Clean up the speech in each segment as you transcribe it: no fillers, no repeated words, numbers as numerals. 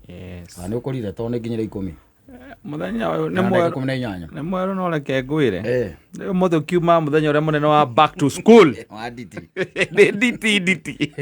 Yes. Nĩ ũkũrire tondũ nĩ nginyĩra 10. Mũthenya ũyũ nĩ Na ndagĩka mwerũ. 18. Nĩ mwerũ, no reke ngwĩre. Eh. Ũmũthĩ ũkiuma mũthenya ũrĩa mũnene wa back to school. Wa nditi. Nĩ nditi nditi.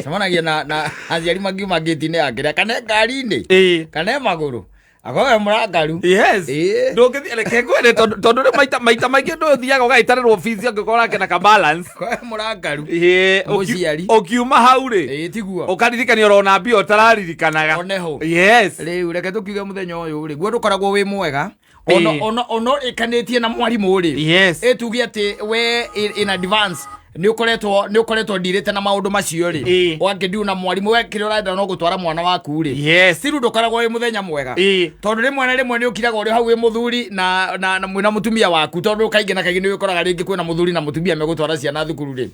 Cemanagia na aciari makiuma ngĩti-inĩ ya kĩrĩa kana ngari-inĩ kana e magũrũ akorwo e mũrakaru. Yes. Ndũngĩthiĩ, reke ngwĩre, tondũ rĩ maita maingĩ ndũthiaga ũgagĩtarĩrwo fees angĩkorwo ũrakena ka balance. Akorwo e mũrakaru. Ĩĩ. Mũciari. Ũkiuma hau rĩ, Ĩĩ, tiguo. ũkaririkania orona mbia ũtararirikanaga. Oneho. Yes. Rĩu reke tũkiuge mũthenya ũyũ rĩ guo ndũkoragwo wĩ mwega ona ona ũrĩkanĩtie na mwarimũ rĩ, ĩtuge atĩ we in advance nĩ ũkoretwo ndirĩte na maũndũ macio rĩ, ũgakĩndiu na mwarimũ, we kĩrĩa ũrenda no gũtwara mwana waku rĩ, still ndũkoragwo wĩ mũthenya mwega, tondũ rĩmwe na rĩmwe nĩ ũkiraga ũrĩ hau wĩ mũthuri na mwĩna mũtumia waku, tondũ kaingĩ na kaingĩ nĩ ũkoraga rĩngĩ kwĩna mũthuri na mũtumia megũtwara ciana thukuru rĩ.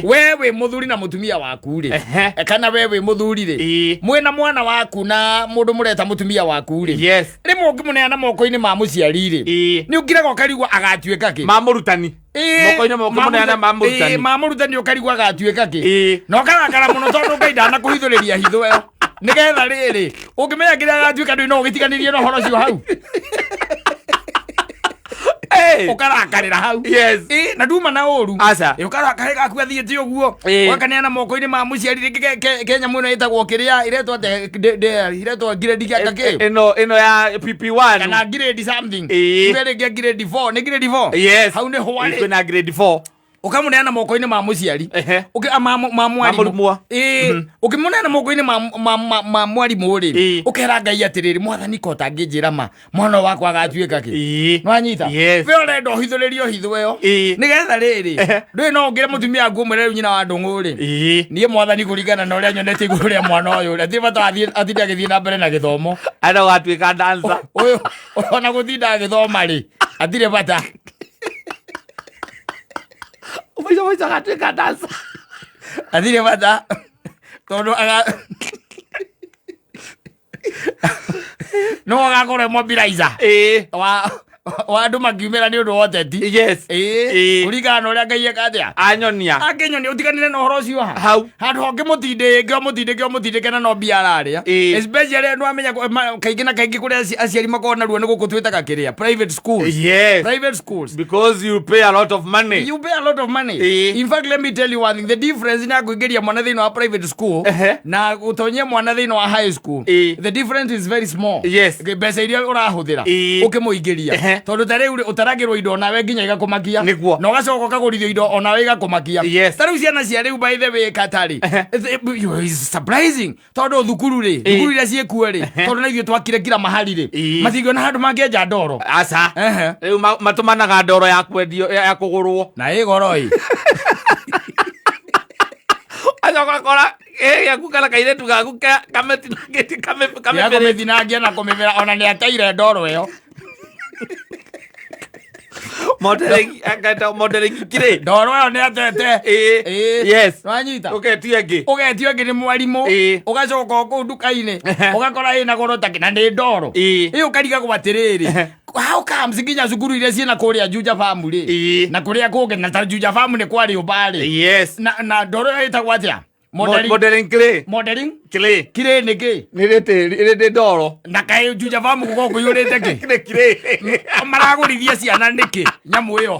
We wĩ mũthuri na mũtumia waku rĩ, kana we wĩ mũthuri rĩ, mwĩna mwana waku na mũndũ mũreta mũtumia waku rĩ, rĩmwe ũngĩmũneana moko-inĩ ma mũciari rĩ, nĩ ũkiraga ũkarigwo agatuĩka kĩ. Ma mũrutani. Ĩĩ, Moko-inĩ ũkĩmũneana ma mũrutani. Ĩĩ, ma mũrutani ũkarigwo agatuĩka kĩ. Na ũkarakara mũno tondũ Ngai ndanakũhithũrĩria hitho ĩyo, nĩgetha rĩrĩ ũngĩmenya kĩrĩa agatuĩka ndũĩ no ũgĩtiganĩrie na ũhoro ũcio hau. Ũkarakarĩra hau. Ĩĩ, na nduma na ũru. Aca. Ĩĩ, ũkarakara gaku athiĩte ũguo, ũgakaneana moko-inĩ ma mũciari rĩngĩ ke nyamũ ĩno ĩtagwo kĩrĩa ĩretwo atĩa, ĩretwo grade gĩaka kĩ. Ĩno ya PP1. Kana grade something. Ĩĩ. Tuge rĩngĩ grade 4, nĩ grade 4. Yes. Hau nĩ hwarĩ. Kwĩna grade 4. Ũkamũneana moko-inĩ ma mũciari. Ma Ma mwarimũ. mũrutwo. Ĩĩ, ũkĩmũneana moko-inĩ ma mwarimũ rĩ, ũkera Ngai atĩrĩrĩ, Mwathani, ko ũtangĩnjĩra ma mwana ũyũ wakwa agatuĩka kĩ. Nĩwanyita? Yes. We ũrenda ũhithũrĩrio hitho ĩyo, nĩgetha rĩrĩ ndũĩ no ũngĩre mũtumia waku ũmwĩre, rĩu nyina wa ndũng'ũ rĩ, niĩ Mwathani kũringana na ũrĩa nyonete igũrũ rĩa mwana ũyũ rĩ, atirĩ bata atinde agĩthiĩ na mbere na gĩthomo. Arenda gũgatuĩka dancer. Ũyũ ona gũtinda agĩthoma rĩ, atirĩ bata. Mũico mũico agatuĩka dancer. Atirĩ bata tondũ aga no agakorwo e mobilizer wa andũ makiumĩra nĩ ũndũ wa ũteti. Kũringana na ũrĩa Ngai eka atĩa. Anyonia. Akĩnyonia ũtiganĩre na ũhoro ũcio ha Hau. Handũ ho ũngĩmũtindĩke, ũmũtindĩke, ũmũtindĩke na no mbia ararĩa. Especially nĩwamenya kaingĩ na kaingĩ kũrĩa aciari makoragwo na ruo nĩ gũkũ twĩtaga kĩrĩa, private schools. Private schools. Because you pay a lot of money. You pay a lot of money. In fact, let me tell you one thing, the difference na kũingĩria mwana thĩinĩ wa private school na gũtonyia mwana thĩinĩ wa high school, the difference is very small. Mbeca iria ũrahũthĩra ũkĩmũingĩria, tondũ ta rĩu rĩ, ũtaragĩrwo indo onawe nginya igakũmakia. Na ũgacoka ũkagũrithio indo onawe igakũmakia. Ta rĩu ciana cia rĩu, by the way, katarĩ is surprising, tondũ thukuru rĩ, thukuru iria ciĩkuo rĩ, tondũ na ithuĩ twakire kila mahali rĩ, matingĩona handũ mangĩenja ndoro. Aca. Rĩu matũmanaga ndoro ya kwendio, ya kũgũrwo. Na ĩ goro ĩ. Acoka kora gĩaku kana kairĩtu gaku kametinangĩtie ya kamĩbĩrĩtie. Kũmĩthinangia na kũmĩbĩra, ona nĩ ateire ndoro ĩyo. Modeling, akaita modeling kire. Ndoro ĩyo nĩ atete. Ĩĩ. Yes. Wanyita? Ũketia ĩngĩ. Ũgetio ĩngĩ nĩ mwarimũ. Ũgacoka o kũu nduka-inĩ, ũgakora ĩna goro ta na nĩ ndoro. Ĩ ũkarigagwo atĩrĩrĩ, how comes nginya cukuru iria ciĩna kũrĩa Juja Farm rĩ, na kũrĩa kũngĩ, na ta Juja Farm nĩ kwarĩ ũmba rĩ, na ndoro ĩyo ĩtagwo atĩa? Modeling. Modeling clay. Modeling Clay. Clay nĩ kĩ? Nĩ rĩtĩ rĩ ndoro. Na kaĩ Juja Farm gũkorwo kũiyũrĩte kĩ? Nĩ clay. Maragũrithia ciana nĩkĩ nyamũ ĩyo?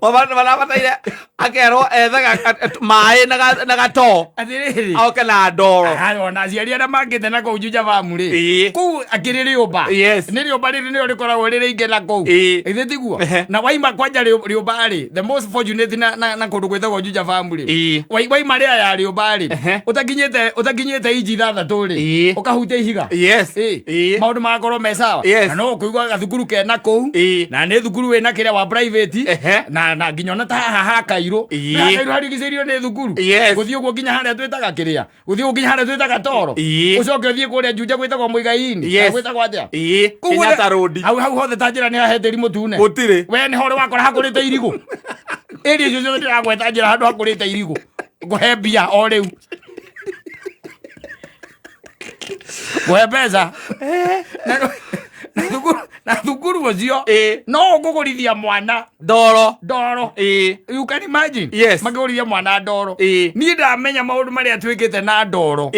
Marabataire akerwo ethaga maĩ na gatoo. Atĩrĩrĩ. Oke na ndoro. Haya, ona aciari arĩa mangĩte na kũu Juja Farm rĩ, kũu akĩrĩ rĩũmba. Nĩ rĩũmba rĩrĩ nĩrĩo rĩkoragwo rĩrĩ ingĩ na kũu. Githĩ tiguo? Na waima kwanja rĩũmba rĩ, the most fortunate na kũndũ gwĩtagwo Juja Farm rĩ, waima rĩa ya rĩũmba rĩ, ũtakinyĩte inji 6 rĩ, ũkahutia ihiga. Maũndũ magakorwo me sawa. Na no ũkũigua gathukuru kena kũu, na nĩ thukuru wĩna kĩrĩa wa private, na nginya ona ta haha ha Kairũ. Ha Kairũ harigicĩirio nĩ thukuru. Gũthiĩ ũguo nginya harĩa twĩtaga kĩrĩa, gũthiĩ ũguo nginya harĩa twĩtaga toro, ũcoke ũthiĩ kũrĩa Juja gwĩtagwo Mũigai-inĩ. Gwĩtagwo atĩa? Ĩĩ. Kũu Kenyatta Road. Hau hothe ta njĩra nĩ hahetĩri mũtune. Gũtirĩ. We nĩ ho ũrĩ wakora hakũrĩte irigũ? Ĩrĩa icio ciothe ndĩragweta, njĩra handũ hakũrĩte irigũ, ngũhe mbia o rĩu, ngũhe mbeca. Na Na thukuru ũcio no ũkũgũrithia mwana ndoro. Ndoro. You can imagine. Yes. Makĩgũrithia mwana ndoro. Niĩ ndamenya maũndũ marĩa twĩkĩte na ndoro.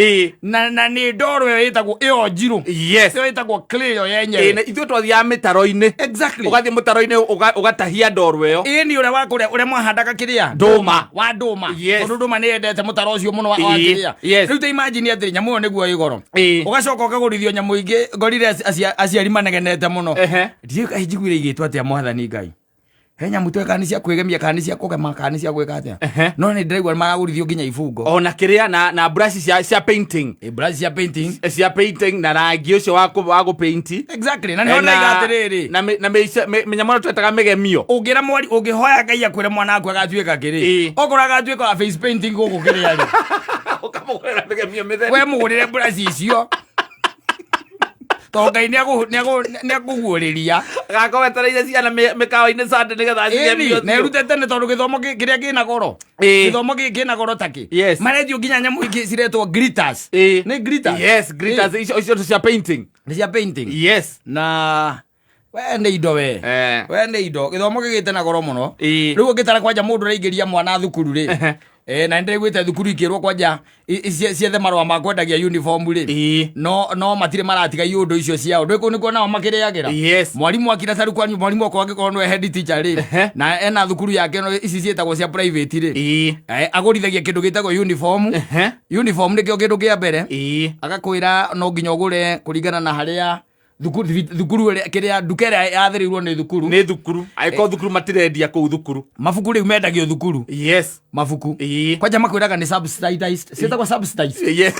Na nĩ ndoro ĩyo ĩtagwo ĩyo njirũ. Ĩyo ĩtagwo clay ĩyo yenyewe. Na ithuĩ twathiaga mĩtaro-inĩ. Ũgathiĩ mũtaro-inĩ ũgatahia ndoro ĩyo. Ĩĩ nĩ ũrĩa wa kũrĩa ũrĩa mwahandaga kĩrĩa Ndũma. Wa ndũma. Yes. Tondũ ndũma nĩ yendete mũtaro ũcio mũno wa kĩrĩa. Rĩu ta imagine atĩrĩ, nyamũ ĩyo nĩguo ĩ goro. Ũgacoka ũkagũrithio nyamũ ingĩ, ngorire aciari manegenete mũno. Ndiũĩ kaĩ njiguire igĩtwo atĩa, mwathani Ngai. He nyamũ twekaga nĩ cia kwĩgemia kana nĩ cia kũgema kana nĩ cia gwĩka atĩa. No nĩ ndĩraigua maragũrithio nginya ibungo. Ona kĩrĩa na brush cia painting. Ĩ, brush cia painting. Cia painting na rangi ũcio wa gũpaint. Exactly. Na nĩho ndĩraiga atĩrĩrĩ. Na mĩnyamũ ĩno twetaga mĩgemio. Ũngĩra mwari, ũngĩhoya Ngai akwĩre mwana waku agatuĩka kĩrĩ. Okorwo agatuĩka wa face painting gũkũ kĩrĩa rĩ. Ũkamũgũrĩra mĩgemio mĩtheri. We mũgũrĩre brush icio. Tondũ Ngai nĩakũguũrĩria. Agakorwo etereire ciana mĩkawa-inĩ Sunday nĩgetha acigemie Ĩni, na ũthiũ. ĩrute tene tondũ gĩthomo kĩrĩa kĩna goro. Gĩthomo gĩkĩ kĩna goro takĩ. Maretio nginya nyamũ ingĩ ciretwo glitters. Nĩ glitters? Yes, glitters. Icio cia painting. Nĩ cia painting. Yes. Na we nĩ indo we. We nĩ indo. Gĩthomo gĩgĩte na goro mũno. Rĩu ũngĩtara kwanja mũndũ ũraingĩria mwana thukuru rĩ. Na nĩndĩraiguĩte thukuru ikĩrwo kwanja ciethe marũa ma kwendagia uniform rĩ. No matirĩ maratiga iũndũ icio ciao. Ndũĩ kũu nĩkuo nao makĩrĩagĩra. Mwarimũ akira tarĩu kwanyu, mwarimũ okorwo angĩkorwo nĩwe head teacher rĩ, na ena thukuru yake no ici ciĩtagwo cia private rĩ. Agũrithagia kĩndũ gĩtagwo uniform. Uniform nĩkĩo kĩndũ kĩa mbere. Agakwĩra no nginya ũgũre kũringana na harĩa thukuru ĩrĩa, kĩrĩa nduka ĩrĩa yathĩrĩirwo nĩ thukuru. Nĩ thukuru. Angĩkorwo thukuru matirendia kũu thukuru. Mabuku rĩu mendagio thukuru. Mabuku. Kwanja makwĩraga nĩ subsidized. Ciĩtagwo subsidized.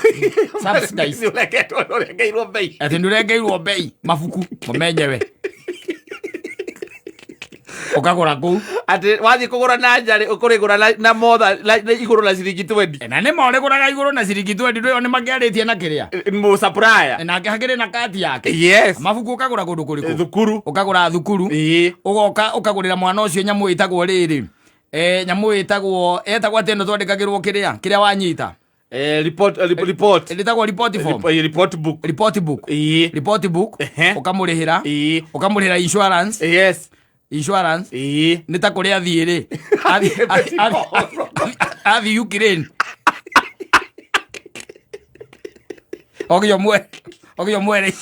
Subsidized. Nĩ ũrengetwo, nĩ ũrengeirwo bei. Atĩ nĩ ũrengeirwo bei mabuku menyewe. Ũkagũra kũu. Atĩ wathiĩ kũgũra na nja rĩ, ũkũrĩgũra na motha, na igũrũ na ciringi 20. Na nĩ ma ũrĩgũraga igũrũ na ciringi 20, ndũĩ nĩ makĩarĩtie na kĩrĩa. Mũ supplier. Nake hakĩrĩ na kati yake. Mabuku ũkagũra kũndũ kũrĩkũ? Thukuru. Ũkagũra thukuru. Ũgoka ũkagũrĩra mwana ũcio nyamũ ĩtagwo rĩrĩ. Nyamũ ĩtagwo atĩ ĩno twandĩkagĩrwo kĩrĩa? Kĩrĩa wanyita? Report. Ĩtagwo report form. Report book. Report book. Report book. Ũkamũrĩhĩra. Ũkamũrĩhĩra insurance. Insurance. Nĩ ta kũrĩa athiĩ rĩ. Athiĩ Ukraine. Ogio mwe. Ogio mwere.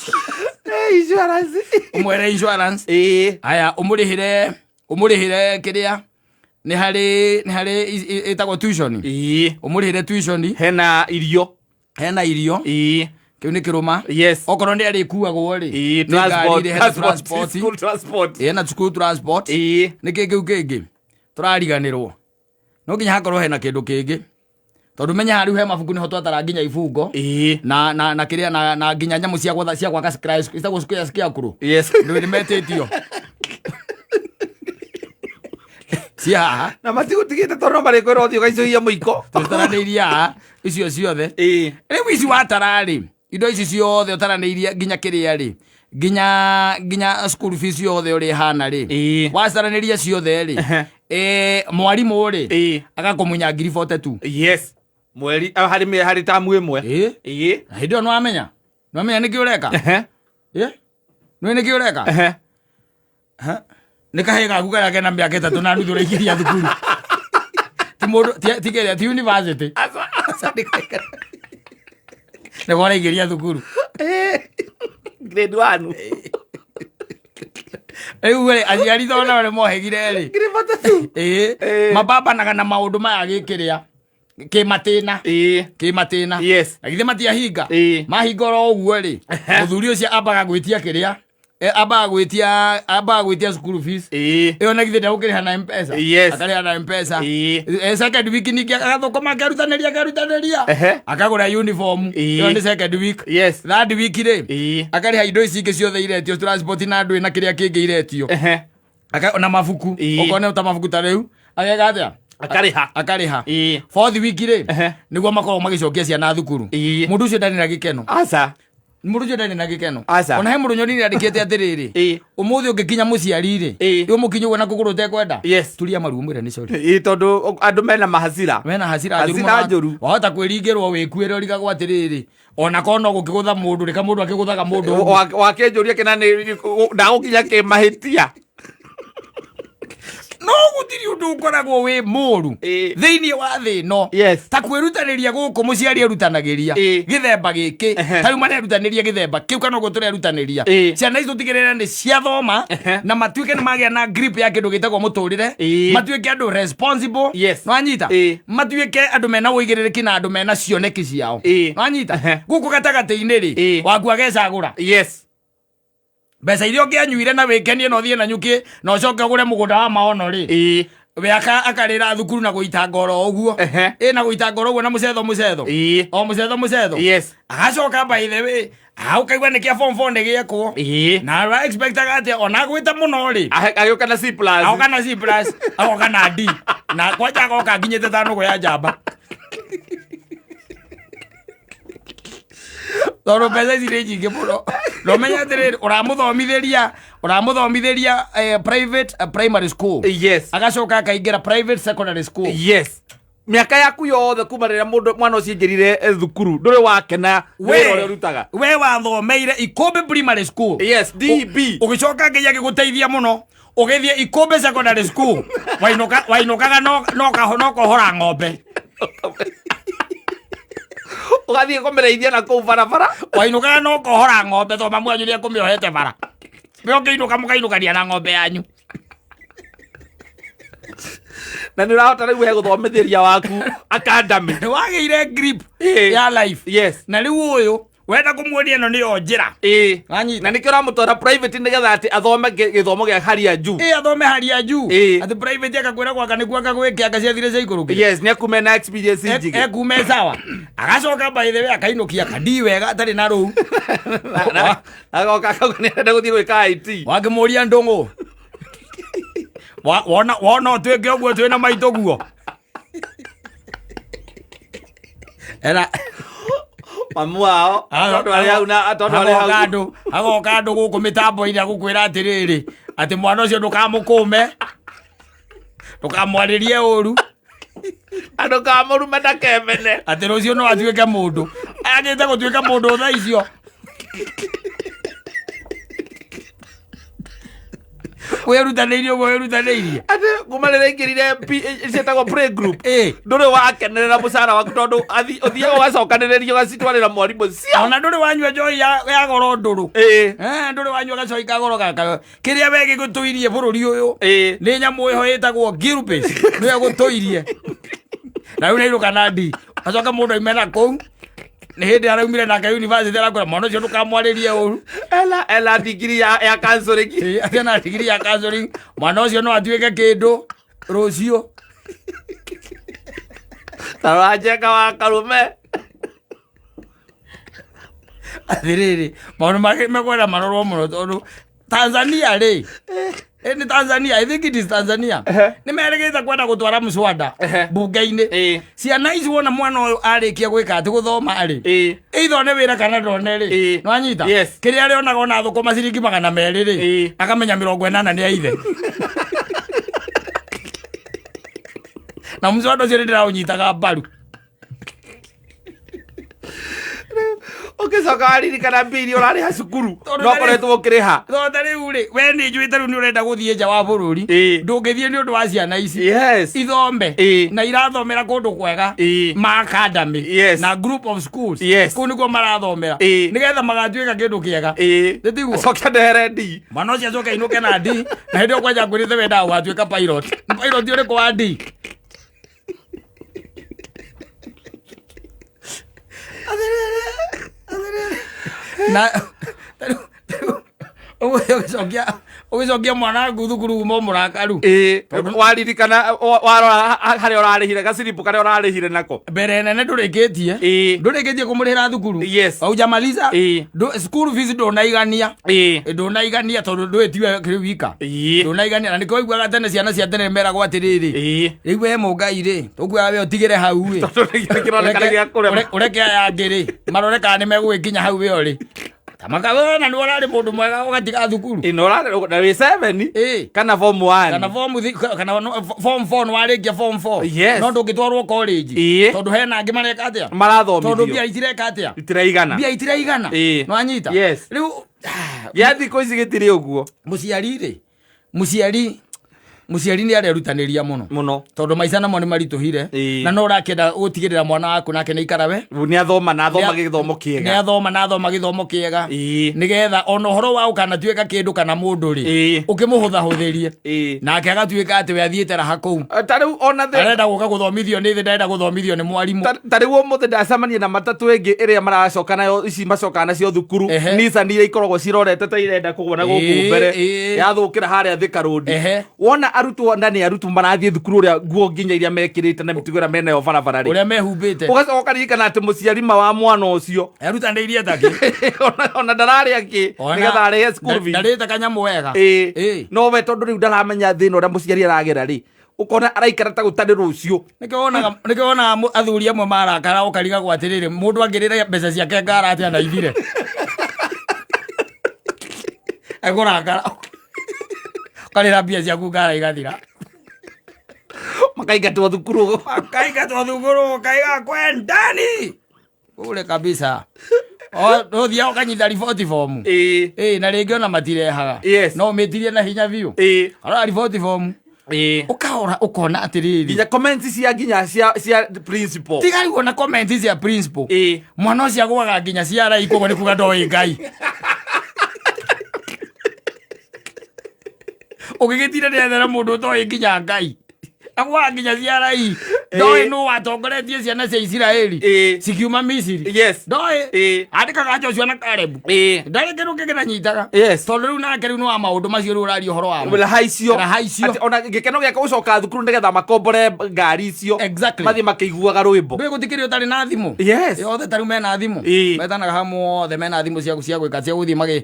Insurance. Ũmwere insurance. Aya, ũmũrĩhĩre kĩrĩa? Nĩ harĩ ĩtagwo tuition. Ũmũrĩhĩre tuition. Hena irio. Hena irio. Kĩu nĩ kĩrũma. Okorwo nĩ arĩkuagwo rĩ. Nĩ ngari rĩ, hena transport. School transport. Hena school transport. Nĩ kĩ kĩu kĩngĩ? Tũrariganĩrwo. No nginya hakorwo hena kĩndũ kĩngĩ. Tondũ menya rĩu he mabuku nĩho twatara nginya ibungo. Na kĩrĩa, na nginya nyamũ cia gwatha, cia gwaka square, icagwo square cia kũrũ. Ndũĩ nĩ metĩtio. Cia haha. Na matigũtigĩte tondũ no marĩkwĩra ũthiĩ ũgaicũhia mũiko. Tũtaranĩirie haha icio ciothe. Rĩu ici watara rĩ, indo ici ciothe ũtaranĩirie nginya kĩrĩa rĩ, nginya school fees ciothe ũrĩa ĩhana rĩ. Wacaranĩria ciothe rĩ. Mwarimũ rĩ, agakũmunya ngiri 42. Mweri, harĩ tamu ĩmwe. Na hĩndĩ ĩyo nĩwamenya? Nĩwamenya nĩkĩ ũreka? Nĩũĩ nĩkĩ ũreka? Nĩ kahĩĩ gaku karĩa kena mĩaka 3 na nuthu ũraingĩria thukuru. Ti mũndũ, ti kĩrĩa, ti university. Aca. Aca, nĩ kahĩĩ karĩa. Nĩguo ũraingĩria thukuru. Grade 1. Rĩu rĩ, aciari tondũ nao nĩ mohĩgire rĩ. Ngiri 42. Mabambanaga na maũndũ maya gĩkĩrĩa. Kĩmatĩna. Kĩmatĩna. Na githĩ matiahinga? Mahinga oro ũguo rĩ, mũthuri ũcio ambaga gwĩtia kĩrĩa? Ambaga gwĩtia school fees. Ĩyo na githĩ ndegũkĩrĩha na M-Pesa? Akarĩha na M-Pesa. Second week ningĩ agathũkũma akerutanĩria, Akagũra uniform. Ĩyo nĩ second week. Third week rĩ, akarĩha indo ici ingĩ ciothe iretio, transport na ndũĩ na kĩrĩa kĩngĩ iretio. Na mabuku. Okorwo nĩ ta mabuku ta rĩu, ageka atĩa? Akarĩha. Akarĩha. Fourth week rĩ, nĩguo makoragwo magĩcokia ciana thukuru. Mũndũ ũcio ndarĩ na gĩkeno. Aca. Mũndũ ũcio ndarĩ na gĩkeno. Aca. Ona he mũndũ nyonire andĩkĩte atĩrĩrĩ, ũmũthĩ ũngĩkinya mũciari rĩ, ũmũkinye ũguo na kũgũrũ ũtekwenda, turia maru ũmwĩre nĩ sorry. Ĩ, tondũ andũ mena mahasira. Wena hasira njũru Hasira mũno. njũru. Wahota kwĩringĩrwo wĩkuĩre ũrigagwo atĩrĩrĩ, ona korwo no gũkĩgũtha mũndũ rĩ, kamũndũ akĩgũthaga mũndũ ũguo. Wakĩnjũria kĩna nĩ ndagũkinya kĩmahĩtia. No gũtirĩ ũndũ ũkoragwo wĩ mũru thĩinĩ wa thĩ ĩno ta kwĩrutanĩria gũkũ mũciari erutanagĩria gĩthemba gĩkĩ, ta rĩu marerutanĩria gĩthemba kĩu kana ũguo tũrerutanĩria, ciana ici tũtigĩrĩre nĩ ciathoma na matuĩke nĩ magĩa na grip ya kĩndũ gĩtagwo mũtũrĩre, matuĩke andũ responsible. Nĩwanyita? Matuĩke andũ mena ũigĩrĩrĩki na andũ mena cioneki ciao. Nĩwanyita? Gũkũ gatagatĩ-inĩ rĩ, waku agecagũra mbeca iria ũngĩanyuire na wĩkenie na ũthiĩ na nyuki na ũcoke ũgũre mũgũnda wa maono rĩ, we akarĩra thukuru na gũita ngoro ũguo. Ĩ, na gũita ngoro ũguo na mũcetho mũcetho, o mũcetho mũcetho. Agacoka, by the way, ũkaigua nĩ kĩa form 4 nĩ gĩekwo, na ara expectaga atĩ ona gwĩta mũno rĩ, Agĩũka na C plus. Agoka na C plus, agoka na D, na kwanja agoka nginyĩte ta nũgũ ya njamba, tondũ mbeca ici nĩ nyingĩ mũno. Na ũmenye atĩrĩrĩ, ũramũthomithĩria private primary school, agacoka akaingĩra private secondary school. Yes, mĩaka yaku yothe kuma rĩrĩa mũndũ mwana ũcio aingĩrire thukuru, ndũrĩ wakena wĩra ũrĩa ũrutaga. We wathomeire Ikũmbĩ Primary School. Yes, DB. Ũgĩcoka Ngai agĩgũteithia mũno, ũgĩthiĩ Ikũmbĩ Secondary School. Wainũka, wainũkaga no kohora ng'ombe. Ũgathiĩ kũmĩrĩithia na kũu barabara. Wainũkaga no kohora ng'ombe tondũ mamu wanyu nĩekũmĩohete bara. We ũkĩinũka mũkainũkania na ng'ombe yanyu. Na nĩ ũrahota rĩu we gũthomithĩria waku academy. Nĩ wagĩire grip ya life. Na rĩu ũyũ wenda kũmuonia ĩno nĩyo njĩra. Wanyita? Na nĩkĩo ũramũtwara private, nĩgetha atĩ athome gĩthomo gĩa hali ya juu. Ĩ, athome hali ya juu. Atĩ private akakwĩra gwaka nĩkuo akagwĩke anga ciathire ciaikũrũkire. Yes, nĩ akume na experience njigĩ. Ekume sawa, agacoka, by the way, akainũkia kandi wega atarĩ na rũu. Agoka akauga nĩ arenda gũthiĩ gwĩka IT. Wakĩmũria ndũng'ũ, wona ũtuĩke ũguo twĩna maitũ guo era. Mamu wao tondũ arĩ hau na tondũ arĩ Agoka hau. Andũ agoka andũ gũkũ mĩtambo-inĩ agũkwĩra atĩrĩrĩ, atĩ mwana ũcio ndũkamũkũme, ndũkamwarĩrie ũru. Andũ kamũrume ndakemene. Atĩ rũciũ no atuĩke mũndũ, agĩte gũtuĩka mũndũ thaa icio. Wĩrutanĩirie ũguo wĩrutanĩirie. Atĩ kuma rĩrĩa aingĩrire ciĩtagwo play group, ndũrĩ wakenerera mũcara waku, tondũ ũthiaga ũgacokanĩrĩria ũgacitwarĩra mwarimũ cia. Ona ndũrĩ wanyua njohi ya goro ndũrũ. Ndũrĩ wanyua gacoi ka goro gaka kĩrĩa we gĩgũtũirie bũrũri ũyũ. Nĩ nyamũ ĩho ĩtagwo Gilbert, nĩyo gũtũirie na rĩu nainũka na ndi acoka mũndũ aime na kũu nĩ hĩndĩ araumire nake university, arakwĩra mwana ũcio ndũkamwarĩrie ũru. Ela digiri ya counseling. Ĩ, ena digiri ya counseling, mwana ũcio no atuĩke kĩndũ rũciũ. Tarora njenga wa karume. Atĩrĩrĩ, maũndũ mekwenda marorwo mũno, tondũ Tanzania rĩ, nĩ Tanzania, I think it is Tanzania, nĩ merĩgĩte kwenda gũtwara mũswada mbunge-inĩ. Ciana ici, wona mwana ũyũ arĩkia gwĩka atĩ gũthoma rĩ, either one wĩra kana ndone rĩ, nĩwanyita? Yes. Kĩrĩa arĩonaga ona thũkũma ciringi 200 rĩ, akamenya 80 nĩ a ithe. Na mũswada ũcio nĩ ndĩraũnyitaga mbaru. Ũgĩcoka waririkana mbia iria ũrarĩha cukuru, Tondũ no ũkoretwo ũkĩrĩha. Tondũ ta rĩu rĩ, we nĩ njũĩ ta rĩu nĩ ũrenda gũthiĩ nja wa bũrũri, ndũngĩthiĩ nĩ ũndũ wa ciana ici ithome, na irathomera kũndũ kwega, ma academy na group of schools. Kũu nĩkuo marathomera, nĩgetha magatuĩka kĩndũ kĩega. Nĩ tiguo? Acoke ndehere D. Mwana ũcio acoke ainũke na D, na hĩndĩ ĩyo kwanja ngwĩrĩte wendaga gũgatuĩka pilot. Nĩ pilot ũrĩkũ wa D? Na ũguo ũgĩcokia mwana waku thukuru uma mũrakaru. Ĩ, waririkana warora harĩa ũrarĩhire, gaciribu karĩa ũrarĩhire nako. Mbere nene ndũrĩkĩtie, ndũrĩkĩtie kũmũrĩhĩra thukuru. Haujamaliza. School fees ndũnaigania. Ndũnaigania tondũ ndwĩtiwe kĩrĩ wika. Ndũnaigania, na nĩkĩo waiguaga tene ciana cia tene meragwo atĩrĩrĩ, rĩu we mũngai rĩ, tũkuaga we ũtigĩre hau ĩ. Tondũ nĩ kĩroneka nĩ gĩa kũrema. Ũreke aya angĩ rĩ marore kana nĩ megũgĩkinya hau we ũrĩ. Tamaka na nĩ ũrarĩ mũndũ mwega ũgatiga thukuru. Ĩno ũrarĩ na wĩ 7 kana form 1. Kana form thi- kana form 4 nĩ warĩkia form 4. Yes. No ndũngĩtwarwo college. Tondũ hena angĩ mareka atĩa? Tondũ Marathomithio. Mbia itireka atĩa? Itiraigana. Mbia itiraigana. Nĩwanyita? Yes. Rĩu Gĩa thikũ ici gĩtirĩ ũguo. Mũciari rĩ, mũciari nĩ arerutanĩria mũno. Mũno. Tondũ maica namo nĩ maritũhire. Na no ũrakĩenda gũtigĩrĩra mwana waku nake nĩ aikara we Nĩ athoma na athoma gĩthomo nĩ kĩega. Athoma na athoma gĩthomo kĩega, nĩgetha ona ũhoro wa ũkanatuĩka kĩndũ kana mũndũ rĩ, ũkĩmũhũthahũthĩrie, nake agatuĩka atĩ we athiĩte raha kũu. Ta rĩu ona Arenda gũka gũthomithio nĩ thĩ, ndarenda gũthomithio nĩ mwarimũ. Ta rĩu ũmũthĩ ndacemania na matatũ ĩngĩ ĩrĩa maracoka nayo, ici macokaga nacio thukuru. Nissan iria ikoragwo cirorete ta irenda kũgwa na gũkũ mbere, yathũkĩra harĩa Thika Road. Wona arutwo, na nĩ arutwo marathiĩ thukuru, ũrĩa nguo nginya iria mekĩrĩte na mĩtugo ĩrĩa menayo barabara rĩ, Ũrĩa mehumbĩte. Ũgacoka ũkaririkana atĩ mũciari ma wa mwana ũcio Erutanĩirie takĩ. Ona ndararĩa kĩ nĩgetha arĩhe school fees. Ndarĩte kanyamũ wega. No we tondũ rĩu ndaramenya thĩna ũrĩa mũciari aragera rĩ, ũkona araikara ta gũtarĩ rũciũ. Nĩkĩo wonaga athuri amwe marakara, ũkarigagwo atĩrĩrĩ, mũndũ angĩrĩra mbeca ciake ngara atĩa na ithire ekũrakara, ũkarĩra mbia ciaku ngara igathira. Makaingatwo thukuru. Makaingatwo thukuru, kaiga kwendani ule kabisa. Ũthiaga ũkanyita riboti fomu. Ĩ na rĩngĩ ona matirehaga. No ũmĩtirie na hinya biũ. Arora riboti fomu, ũkaora ũkona atĩrĩrĩ, Nginya comments cia nginya cia principal. Tiga rĩu ona comment cia principal. Mwana ũcio agũaga nginya cia rai, koguo nĩ kuga ndoĩ Ngai. Ũgĩgĩtinda nĩethera mũndũ ũtoĩ nginya Ngai, agũaga nginya cia rai, ndoĩ nũ watongoretie ciana cia Isiraeli cikiuma Misiri. Ndoĩ. Andĩkaga Joshua na Caleb. Ndarĩ kĩndũ kĩngĩ ndanyitaga. Tondũ rĩu nake rĩu nĩ wa maũndũ macio rĩu ũraria ũhoro wamo. Raha icio. Raha icio. Atĩ ona gĩkeno gĩake gũcoka thukuru nĩgetha makombore ngari icio. Mathiĩ makĩiguaga rwĩmbo. Ndũĩ gũtikĩrĩ ũtarĩ na thimũ. Othe tarĩu mena thimũ. Metanaga hamwe othe mena thimũ cia gwĩka, cia gũthiĩ magĩ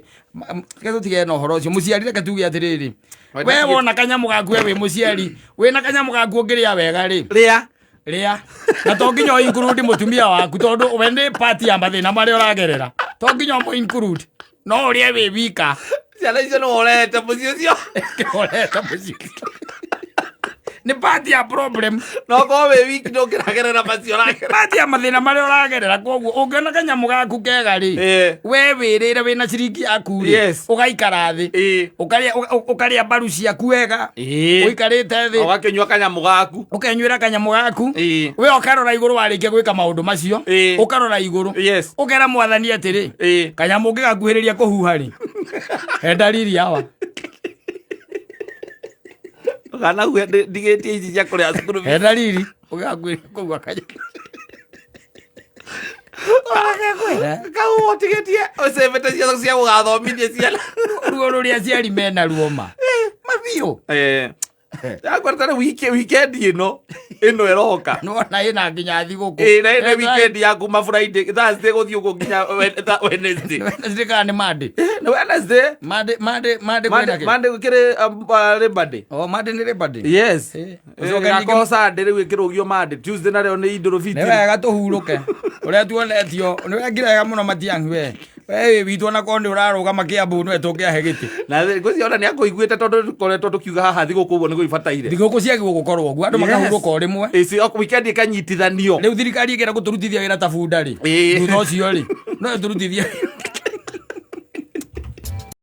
reke tũtige na ũhoro ũcio. Mũciari, reke tuge atĩrĩrĩ, we wona kanyamũ gaku, we wĩ mũciari wĩna kanyamũ gaku ũngĩrĩa wega rĩ, rĩa. Rĩa, na to nginya ũ include mũtumia waku, tondũ we nĩ part ya mathĩna marĩa ũragerera. To nginya ũmũ include, no ũrĩe wĩ wika. Ciana icio nĩ worete mũciĩ ũcio. Ũreta mũciĩ nĩ part ya problem. No korwo wĩ wiki ndũngĩragerera macio ũragerera. Part ya mathĩna marĩa ũragerera. Koguo ũngĩona kanyamũ gaku kega rĩ, we wĩrĩre wĩna ciringi yaku rĩ, ũgaikara thĩ, ũkarĩa ũkarĩa mbaru ciaku wega, ũikarĩte thĩ, Ũgakĩnyua kanyamũ gaku. Ũkenyuĩra kanyamũ gaku, we ũkarora igũrũ warĩkia gwĩka maũndũ macio. Ũkarora igũrũ, ũkera Mwathani atĩrĩ, kanyamũ ũngĩgakuhĩrĩria kũhuha rĩ, he ndariri hawa. Kana ndigĩtie ici cia kũrĩa cukuru. He ndariri ũngĩgakuhĩrĩria kũhuha kanyamũ. Kau ũtigĩtie ũcĩbĩte cia gũgathomithia ciana. Ruo rũrĩa aciari mena ruo ma mabiũ. Yakwara rĩu weekend ĩno ĩroka. Nĩwona ĩna nginya thigũkũ. Ĩ na ĩna weekend ya kuma Friday, Thursday gũthiĩ ũguo nginya Wednesday. Wednesday kana nĩ Monday? Nĩ Wednesday. Monday, Monday, Monday kwĩna kĩ? Monday gũkĩrĩ Labor Day. Oh, Monday nĩ Labor Day. Yes. Ũcoke ningĩ- Gakorwo Sunday rĩu ĩkĩrũgio Monday, Tuesday narĩo nĩ Idul Nĩ Fitri. wega tũhurũke ũrĩa tuonetio, nĩ wekire wega mũno Matiang'i. We wĩ witũ, ona korwo nĩ ũrarũgama Kĩambu nĩwe tũngĩahe gĩtĩ. Na ngwĩciria ona nĩ akũiguĩte, tondũ tũkoretwo tũkiuga haha thigũkũ ũguo nĩguo ibataire. Thigũkũ ciagĩrĩirwo gũkorwo ũguo, andũ makahurũka o rĩmwe. Weekend ĩkanyitithanio. Rĩu thirikari ĩngĩenda gũtũrutithia wĩra ta bunda rĩ, thutha ũcio rĩ, no ĩtũrutithie.